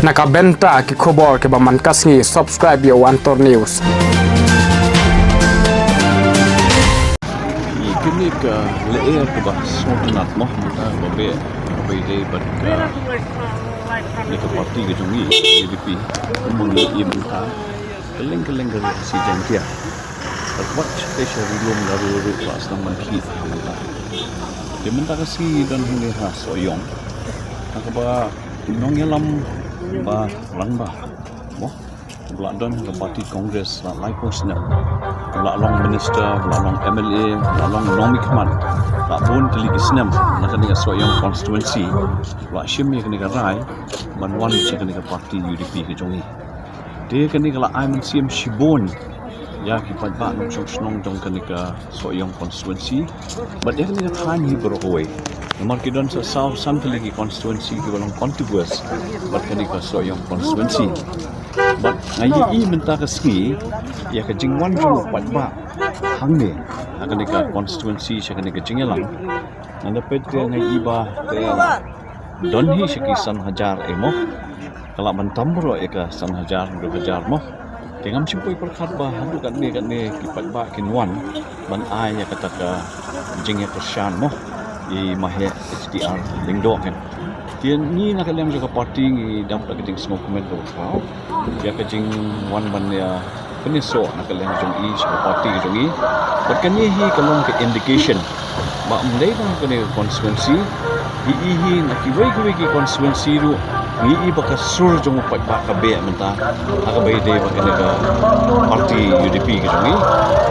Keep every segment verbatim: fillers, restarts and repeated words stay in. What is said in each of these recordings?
Na ka bynta ki khubor kiba man ka sngi, subscribe ïa u Antor News. Kine ka lyer kaba sngewtynnat mo, mynta kaba beh, kaba ïadei bad ka, ne ka party ka jong ngi, U D P, kumba ngi im mynta, kylleng kylleng ka ri Khasi Jaiñtia. Bad wat sha ri lum la ruh ruh ba sdang ban khih mynta. Te mynta ka sngi ngi don hangne ha Sohiong, ha kaba nongïalam ba rangbah mo, ba la don ha ka party Congress la laiphew snem, ba la long minister, ba la long M L A, ba la long nongmihkhmat la bun tylli ki snem na kane ka Sohiong constituency, ba la shim ïa kane ka rai ban wan sha kane ka party U D P ka jong ngi. Te kane ka la ai mynsiem shibun ïa ki paidbah nongshong shnong jong kane ka Sohiong constituency bad ïa kane ka thaiñ hi baroh kawei. Namar ki don sa saw san tylli ki constituency kiba long contiguous bad kane ka Sohiong constituency. Bad nga ïohi mynta ka sngi ïa ka jingwan jong u paidbah hangne ha kane ka constituency sha kane ka jingïalang. Ngan da peit te nga ïohi ba te don hi sha ki san hajar ei mo. Ka lah ban tam baroh ïa ka san hajar, hynriew hajar mo. Te ngam shym poi pyrkhat ba haduh katne katne ki paidbah kin wan ban ai ïa kata ka jingïakyrshan mo. I Maheh H D R Lyngdoh kan. Te ngi na ka liang jong ka party ngi dap da ka jingsngewkmen kaba khraw ïa ka jingwan ban ïa pynïasoh na ka liang jong i sha ka party ka jong i. Bad kane hi ka long ka indication ba ym dei tang kane ka constituency, i i hi na kiwei kiwei ki constituency ruh ngi i ba ka sur jong u paidbah ka beh mynta ha kaba ïadei bad kane ka party U D P ka jong i.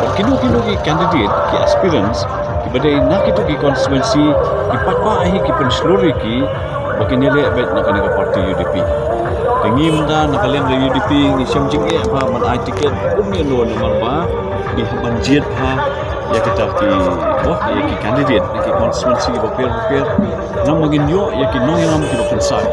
Bad kino kino ki candidate, ki aspirants kiba dei na kito ki constituency, ki paidbah hi ki pynshlur ïa ki ba kin ïaleh beit na kane ka party U D P. Te ngi mynta na ka liang ka U D P ngi shem jingeh ba ban ai ticket kumne lo namar ba ngi hap ban jied ba ïa kita ki, oh, ïa ki candidate na ki constituency bapher bapher. Namar ngin ïoh ïa ki nongïalam kiba kynsai.